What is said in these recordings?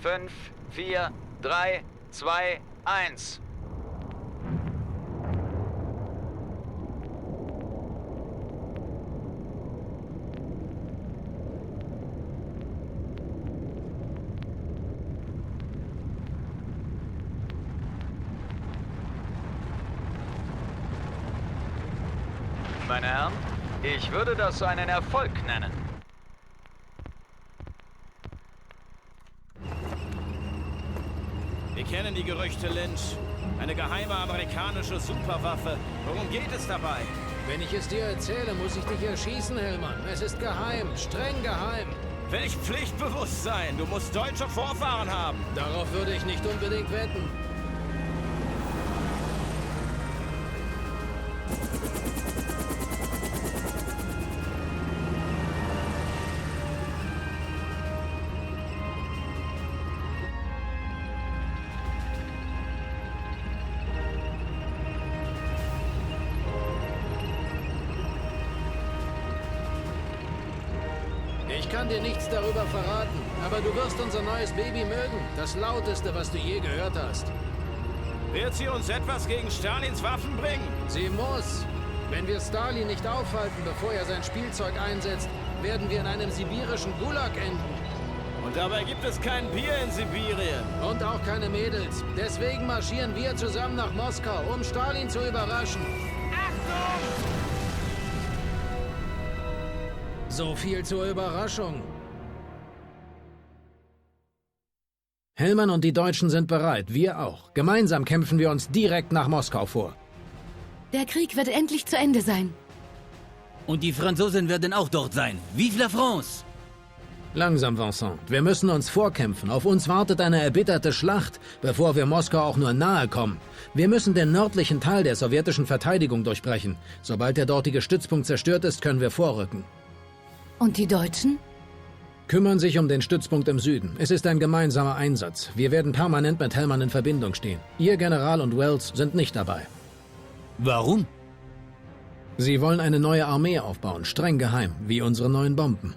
5, 4, 3, 2, 1. Meine Herren, ich würde das einen Erfolg nennen. Wir kennen die Gerüchte, Lynch. Eine geheime amerikanische Superwaffe. Worum geht es dabei? Wenn ich es dir erzähle, muss ich dich erschießen, Hellmann. Es ist geheim, streng geheim. Welch Pflichtbewusstsein! Du musst deutsche Vorfahren haben. Darauf würde ich nicht unbedingt wetten. Ich kann dir nichts darüber verraten, aber du wirst unser neues Baby mögen. Das lauteste, was du je gehört hast. Wird sie uns etwas gegen Stalins Waffen bringen? Sie muss. Wenn wir Stalin nicht aufhalten, bevor er sein Spielzeug einsetzt, werden wir in einem sibirischen Gulag enden. Und dabei gibt es kein Bier in Sibirien. Und auch keine Mädels. Deswegen marschieren wir zusammen nach Moskau, um Stalin zu überraschen. Achtung! So viel zur Überraschung. Hellmann und die Deutschen sind bereit, wir auch. Gemeinsam kämpfen wir uns direkt nach Moskau vor. Der Krieg wird endlich zu Ende sein. Und die Franzosen werden auch dort sein. Vive la France! Langsam, Vincent. Wir müssen uns vorkämpfen. Auf uns wartet eine erbitterte Schlacht, bevor wir Moskau auch nur nahe kommen. Wir müssen den nördlichen Teil der sowjetischen Verteidigung durchbrechen. Sobald der dortige Stützpunkt zerstört ist, können wir vorrücken. Und die Deutschen? Kümmern sich um den Stützpunkt im Süden. Es ist ein gemeinsamer Einsatz. Wir werden permanent mit Hellmann in Verbindung stehen. Ihr General und Wells sind nicht dabei. Warum? Sie wollen eine neue Armee aufbauen, streng geheim, wie unsere neuen Bomben.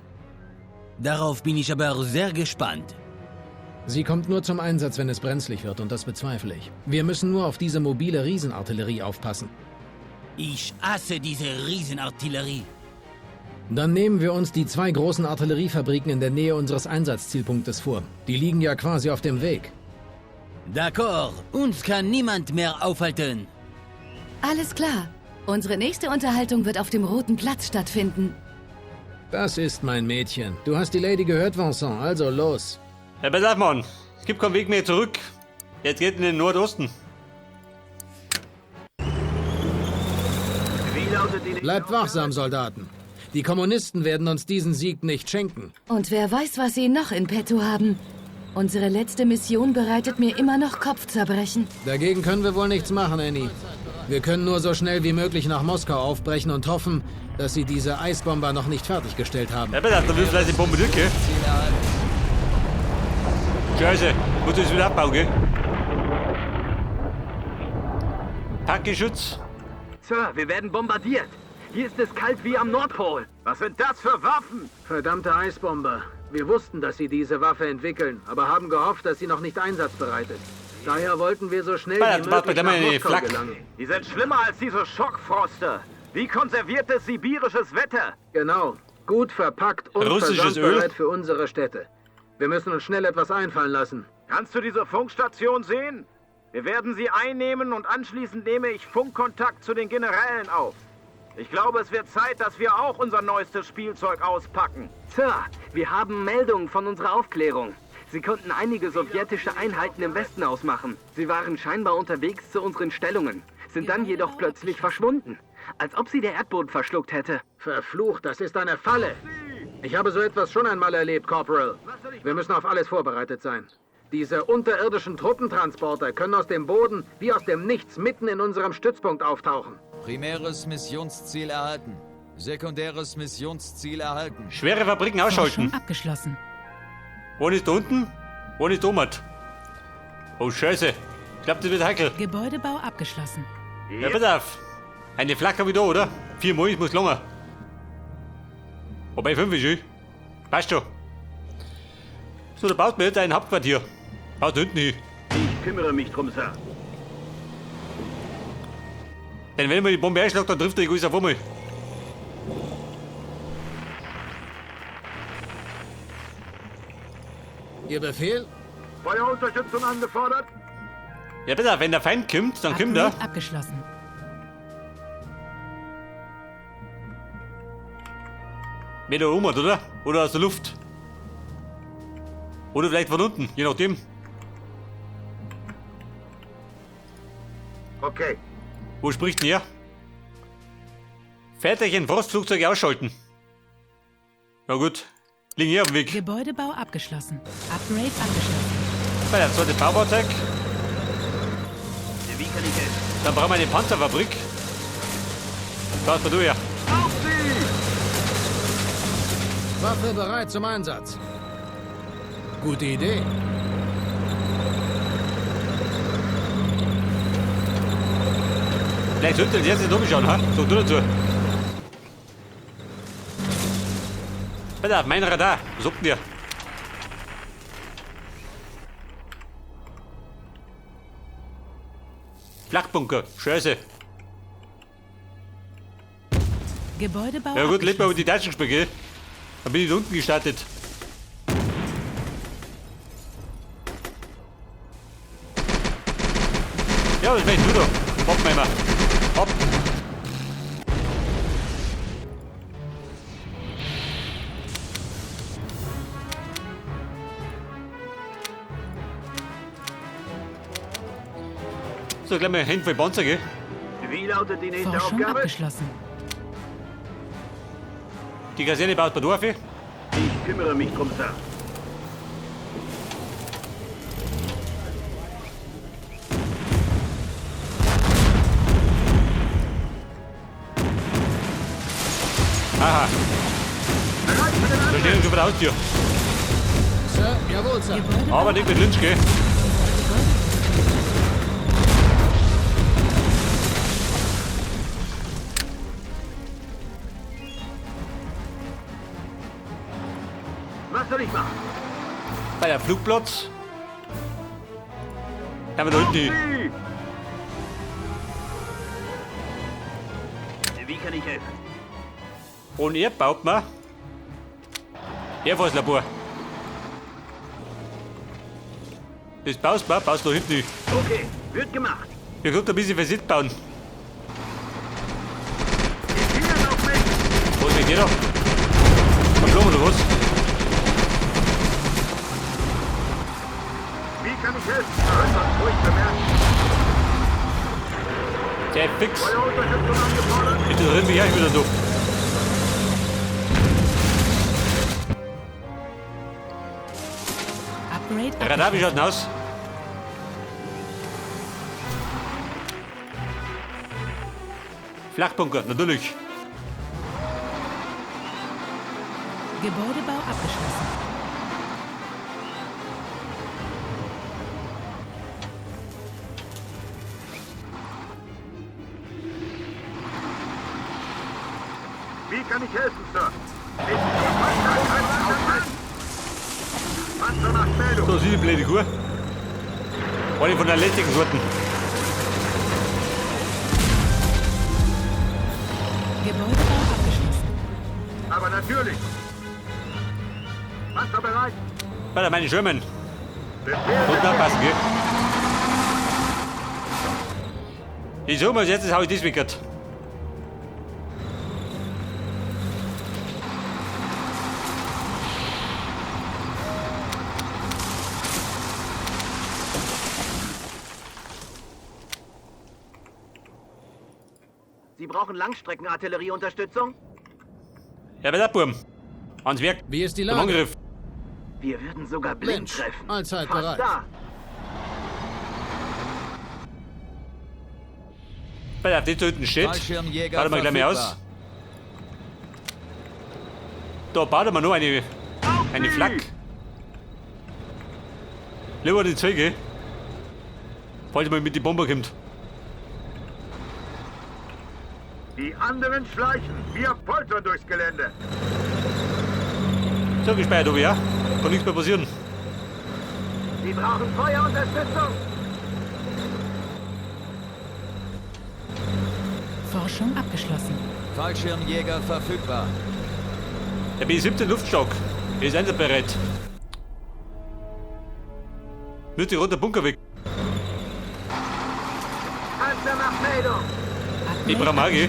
Darauf bin ich aber sehr gespannt. Sie kommt nur zum Einsatz, wenn es brenzlig wird, und das bezweifle ich. Wir müssen nur auf diese mobile Riesenartillerie aufpassen. Ich hasse diese Riesenartillerie. Dann nehmen wir uns die zwei großen Artilleriefabriken in der Nähe unseres Einsatzzielpunktes vor. Die liegen ja quasi auf dem Weg. D'accord, uns kann niemand mehr aufhalten. Alles klar. Unsere nächste Unterhaltung wird auf dem Roten Platz stattfinden. Das ist mein Mädchen. Du hast die Lady gehört, Vincent, also los. Ja, pass auf, Mann. Es gibt keinen Weg mehr zurück. Jetzt geht in den Nordosten. Bleibt wachsam, Soldaten. Die Kommunisten werden uns diesen Sieg nicht schenken. Und wer weiß, was sie noch in petto haben. Unsere letzte Mission bereitet mir immer noch Kopfzerbrechen. Dagegen können wir wohl nichts machen, Annie. Wir können nur so schnell wie möglich nach Moskau aufbrechen und hoffen, dass sie diese Eisbomber noch nicht fertiggestellt haben. Ja, pass auf, da wird vielleicht die Bombe durch, gell? Scheiße, muss das wieder abbauen, gell? Tankgeschütz. Sir, wir werden bombardiert. Hier ist es kalt wie am Nordpol. Was sind das für Waffen? Verdammte Eisbomber. Wir wussten, dass sie diese Waffe entwickeln, aber haben gehofft, dass sie noch nicht einsatzbereit ist. Daher wollten wir so schnell wie möglich nach Moskau gelangen. Die sind schlimmer als diese Schockfroste. Wie konserviertes sibirisches Wetter. Genau. Gut verpackt und versandbereit für unsere Städte. Wir müssen uns schnell etwas einfallen lassen. Kannst du diese Funkstation sehen? Wir werden sie einnehmen und anschließend nehme ich Funkkontakt zu den Generälen auf. Ich glaube, es wird Zeit, dass wir auch unser neuestes Spielzeug auspacken. Sir, wir haben Meldungen von unserer Aufklärung. Sie konnten einige sowjetische Einheiten im Westen ausmachen. Sie waren scheinbar unterwegs zu unseren Stellungen, sind dann jedoch plötzlich verschwunden. Als ob sie der Erdboden verschluckt hätte. Verflucht, das ist eine Falle. Ich habe so etwas schon einmal erlebt, Corporal. Wir müssen auf alles vorbereitet sein. Diese unterirdischen Truppentransporter können aus dem Boden wie aus dem Nichts mitten in unserem Stützpunkt auftauchen. Primäres Missionsziel erhalten. Sekundäres Missionsziel erhalten. Schwere Fabriken ausschalten. Forschung abgeschlossen. Wo ist da unten? Wo ist Domat? Oh Scheiße. Ich glaube, das wird heikel. Gebäudebau abgeschlossen. Ja, pass auf. Eine Flak habe ich da, oder? 4 Mal, ich muss länger. Wobei 5 ist schön. Passt schon. So, da baut mir jetzt ein Hauptquartier. Haut da hinten hin. Ich kümmere mich drum, Sir. Denn wenn man die Bombe einschlägt, dann trifft er die alles auf einmal. Ihr Befehl? Feuerunterstützung angefordert? Ja, bitte, wenn der Feind kommt, dann kommt er. Upgrade abgeschlossen. Mit der Umart, oder? Oder aus der Luft. Oder vielleicht von unten, je nachdem. Okay. Wo spricht denn er? Väterchen, Frostflugzeuge ausschalten. Na gut, liegen hier auf dem Weg. Gebäudebau abgeschlossen. Upgrade abgeschlossen. Bei der zweite Baufahrzeug. Wie kann ich helfen? Dann brauchen wir eine Panzerfabrik. Da du ja. Auf Sie! Waffe bereit zum Einsatz. Gute Idee. Vielleicht sollte ich jetzt nicht umschauen, ha? Sag du dazu. Bitte, auf mein Radar. Was habt ihr? Flakbunker. Scheiße. Gebäudebau Ja gut, lebt mal abgeschlossen. über die Deutschen gespielt, gell? Da bin ich da unten gestartet. Ja, das machst du da. Hopp, mal. Hopp. So, gleich mal Hände voll Panzer, gell? Wie lautet die nächste Forschung Aufgabe? abgeschlossen. Die Kaserne baut bei Dorfe. Ich kümmere mich drum, Sir. Aha. Da stehen wir schon vor der Haustür. Sir, jawohl, Sir. Gebäudebau Aber nicht mit Lynch, gell? Was soll ich machen? Bei der Flugplatz. Da haben wir da hinten die. Sie! Wie kann ich helfen? Und er baut man Airforce-Labor. Das baust du, baust du da hinten hin. Okay, wird gemacht. Wir könnten ein bisschen Versit bauen. Sie zielen auf mich! Was ist mit dir da? Verflogen oder was? Wie kann ich helfen? Hören ruhig bemerken. Sehr fix. Feuerunterstützung angefordert? Jetzt drin bin ich auch wieder durch. Upgrade Radar, wie abgeschlossen. schaut denn aus? Flachbunker, natürlich. Gebäudebau abgeschlossen. Wie kann ich helfen, Sir? Ich aufhalten. Panzer nach Meldung. So, sie die blöde Kuh. Eine von der lästigen Sorten. Gebäudebau abgeschlossen. Aber natürlich. Panzer bereit. Warte, meine Schirmen. Befehl Unten aufpassen, gell? Ich sag mal, jetzt hau ich das weg. Sie brauchen Langstreckenartillerieunterstützung? Ja, bitte, Burm. Ans Werk. Wie ist die Zum Lage? Angriff. Wir würden sogar blind Lynch, treffen. allzeit Fast bereit. da. Bei der, die da hinten steht. Fallschirmjäger Bauen wir gleich mal aus. verfügbar. Da bauen wir noch eine Flak. Lieber die Zeug, Falls mal mit die Bombe kommt. Die anderen schleichen. Wir poltern durchs Gelände. So gespeichert, aber ja. Kann nichts mehr passieren. Die Sie brauchen Feuerunterstützung. Forschung abgeschlossen. Fallschirmjäger verfügbar. Der B-17 Luftstock ist einsatzbereit. Nur die rote Bunker weg. Panzer macht Meldung. Die Bramagi.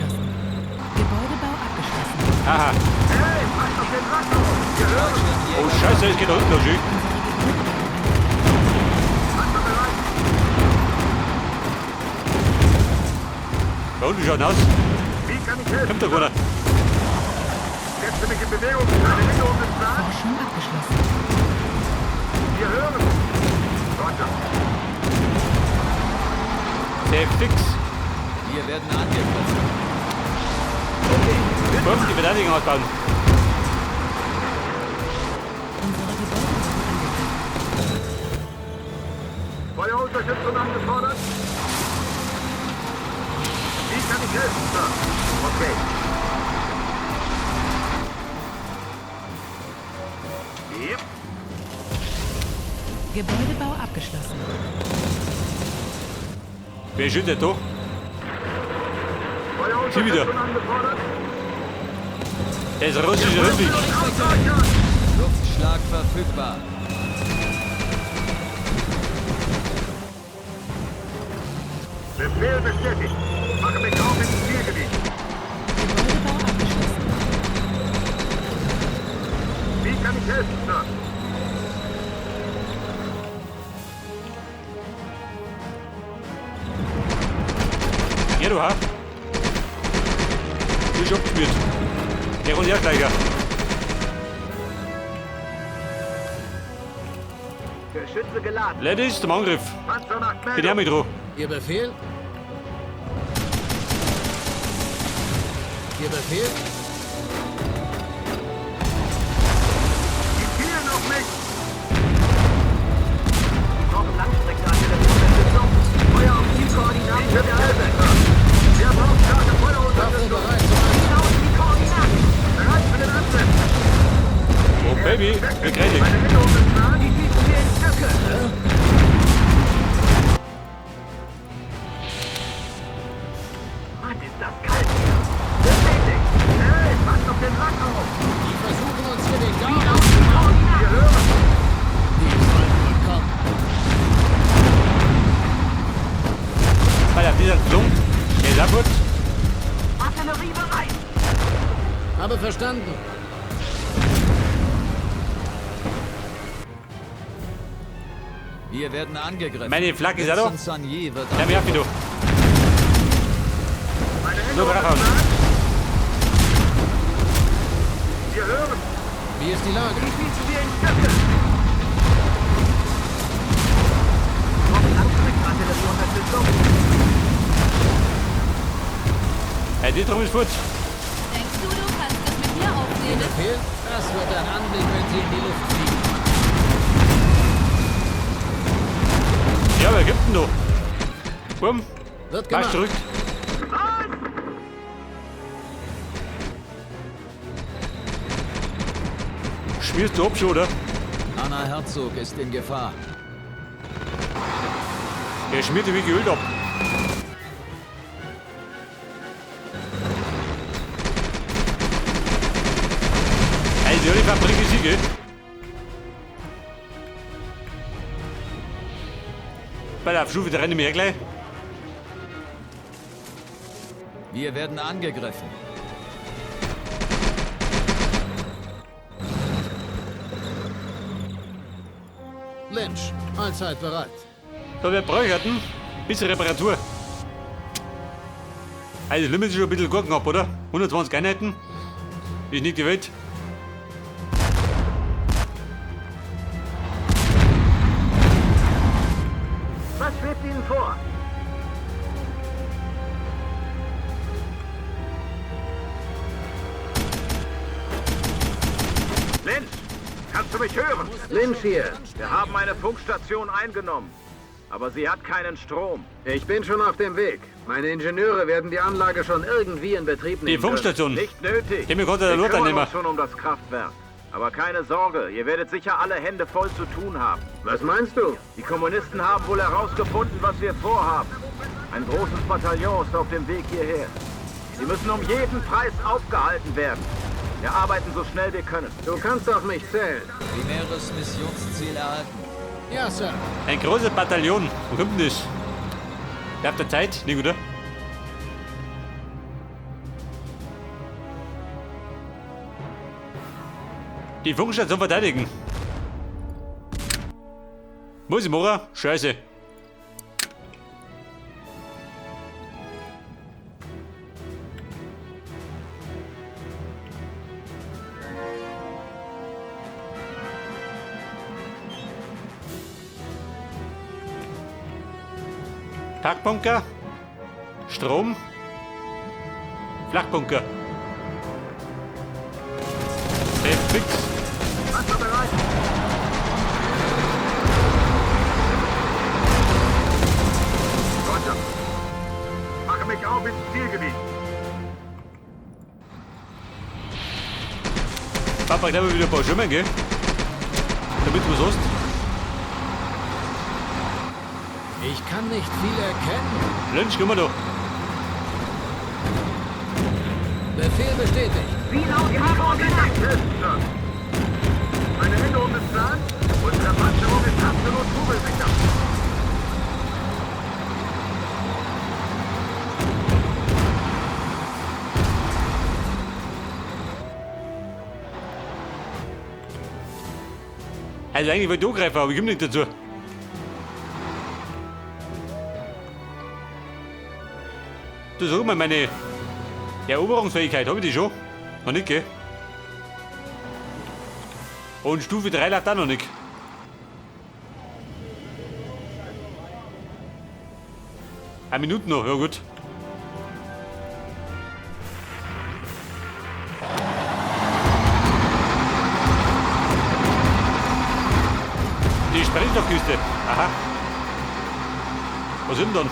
Gebäudebau abgeschlossen. Aha. Hey, passt auf den Lack auf! Wir hören! Oh Scheiße, es geht da unten noch schön. Panzer bereit! Da unten schaut aus. Wie kann ich helfen? Kommt da keiner. Setze mich in Bewegung. Eine Änderung des Plans. Forschung abgeschlossen. Wir hören! Roger. Sehr fix. Wir werden angegriffen. Komm, die Verteidigung ausbauen. Unsere Gebäude wurden angegriffen. Feuerunterstützung angefordert. Wie kann ich helfen, Sir? Okay. Yep. Gebäudebau abgeschlossen. Wer schüttet da? Sie wieder. Feuerunterstützung angefordert. Der ist russischer Rundweg. Luftschlag verfügbar. Befehl bestätigt. Mache mich auf ins Zielgebiet. Gebäudebau abgeschlossen. Wie kann ich helfen, Sir? Ja, du ha. Du bist abgeschmiert. Der kommt ja gleich. Geschütze geladen. Ladies, zum Angriff. Panzer macht Bin ich auch Meldung. mit dran. Ihr Befehl? Ihr Befehl? Die zielen auf mich. Sie brauchen Langstreckenartillerieunterstützung. Feuer auf Zielkoordinaten Wie kann der ich Elbe. helfen, Sir? Wer braucht starke Waffe Feuerunterstützung? bereit zum Einsatz. Wie lauten die Koordinaten? Bereit für den Angriff. Oh Baby, wir kriegen. Eine Änderung des Plans. Die schießen wir in Stücke. Mann, ist das kalt hier. Bestätigt. Hey, passt auf den Lack auf. Die versuchen uns hier den Wie Garaus lauten zu die machen. Wir Koordinaten? hören. Die sollen wohl kommen. Alter, dieser Klump. Der ist auch gut. Artillerie bereit. Habe verstanden. Wir werden angegriffen. Meine Flagge ist auch da. Vincent Sagnier wird Ja, mir ab, du. Eine Nur Änderung drauf des hauen. Plans. Wir hören. Wie ist die Lage? Die schießen wir in Stücke. Sie brauchen Langstreckenartillerieunterstützung. Hey, die drum ist fort. Denkst du, du kannst es mit mir Ihr aufnehmen? Befehl? Das wird ein Anblick, wenn sie in die Luft fliegen. Ja, wer gibt denn da? Bumm, Wird Marsch gemacht. zurück. Schmierst du ab schon, oder? Anna Herzog ist in Gefahr. Der schmiert die wie geölt ab. Hey, die Fabrik ist hier, gell? Bei der Stufe, da rennen wir gleich. Wir werden angegriffen. Lynch, allzeit bereit. Da wir bräuchten, bisschen Reparatur. Also, Limit ist schon ein bisschen Gurken ab, oder? 120 Einheiten. Ist nicht die Welt. Was schwebt Ihnen vor? Lynch, kannst du mich hören? Lynch hier. Wir haben eine Funkstation eingenommen. Aber sie hat keinen Strom. Ich bin schon auf dem Weg. Meine Ingenieure werden die Anlage schon irgendwie in Betrieb nehmen. Die Funkstation. Nicht nötig. Dem konnte der Wir Lothar kümmern nicht mehr. uns schon um das Kraftwerk. Aber keine Sorge, ihr werdet sicher alle Hände voll zu tun haben. Was meinst du? Die Kommunisten haben wohl herausgefunden, was wir vorhaben. Ein großes Bataillon ist auf dem Weg hierher. Sie müssen um jeden Preis aufgehalten werden. Wir arbeiten so schnell wir können. Du kannst auf mich zählen. Primäres Missionsziel erhalten. Ja, Sir. Ein großes Bataillon. Wo kommt denn das? Bleibt der Zeit? Nicht, oder? Die Funkstation verteidigen. Muss ich machen? Scheiße. Parkbunker, Strom, Flachbunker. Fix. Panzer bereit. Roger. Mache mich auf ins Zielgebiet. Papa, gleich mal wieder ein paar Schirme, gell? Damit du was hast. Ich kann nicht viel erkennen. Lynch, komm mal da. Befehl bestätigt. Wie laut die Sir. Eine Änderung des Plans? Unsere Panzerung ist absolut kugelsicher. Also eigentlich wollte ich angreifen, aber ich komme nicht dazu. Du sag mal, meine Eroberungsfähigkeit, habe ich die schon? Noch nicht, gell? Und Stufe 3 läuft auch noch nicht. Eine Minute noch, ja gut. Die Sprengstoffküste. Aha. Was ist denn dann?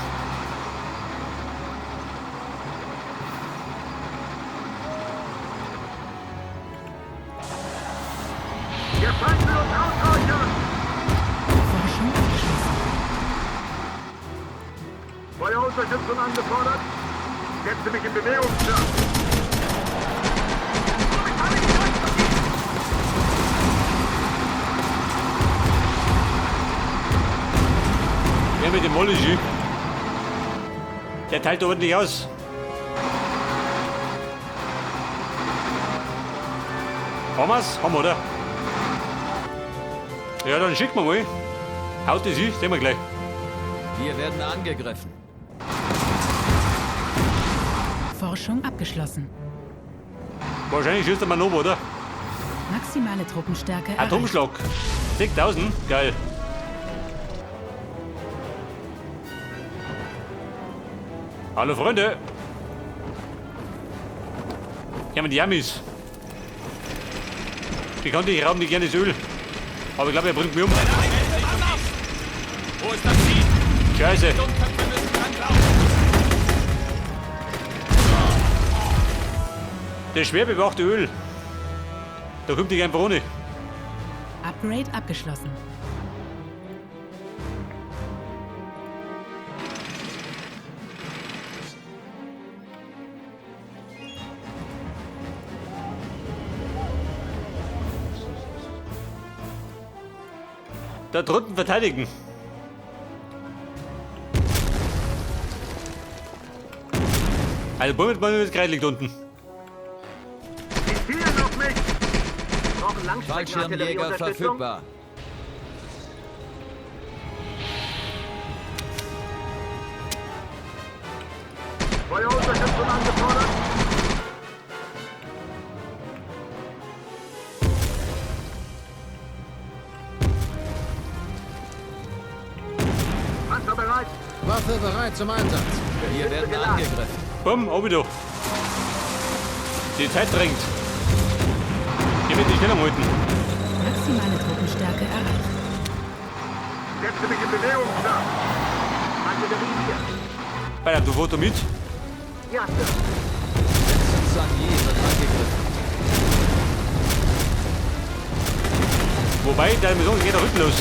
Der Feind will uns ausräuchern! Forschung abgeschlossen. Feuerunterstützung angefordert. Setze mich in Bewegung, Sir. Wer mit dem Molly? Der teilt ordentlich aus. Haben wir's? Haben wir, oder? Ja, dann schicken wir mal. Haut das hin, sehen wir gleich. Wir werden angegriffen. Forschung abgeschlossen. Wahrscheinlich schießt er mal noch, oder? Maximale Truppenstärke erreicht. Atomschlag. 6000? Geil. Hallo Freunde. Hier haben wir die Amis. Bekanntlich rauben die gerne das Öl. Aber ich glaube, er bringt mich um. Wo ist das Ziel? Scheiße. Dummköpfe müssen dran glauben. Das schwer bewachte Öl. Da kommt die einfach ohne. Upgrade abgeschlossen. Da drunten verteidigen. Also Moment mal, das Gerät liegt unten. Sie zielen auf mich! Brauchen Fallschirmjäger Langstreckenartillerieunterstützung? verfügbar. Feuerunterstützung angefordert. Panzer bereit. Waffe bereit zum Einsatz. Wir werden angegriffen. Bumm, oben da. Die Zeit drängt. Hier wird die Stellung halten. Maximale Truppenstärke erreicht. Setze mich in Bewegung, Sir. Artillerie hier. Alter, du Foto mit. Ja, Sir. Vincent Sanier wird angegriffen. Wobei, der Mission geht da hinten los.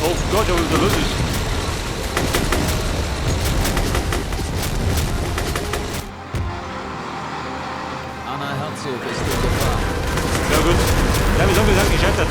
Oh Gott, was da los ist. Anna Herzog ist in Gefahr. Ja gut. Ja, wir sind gescheitert.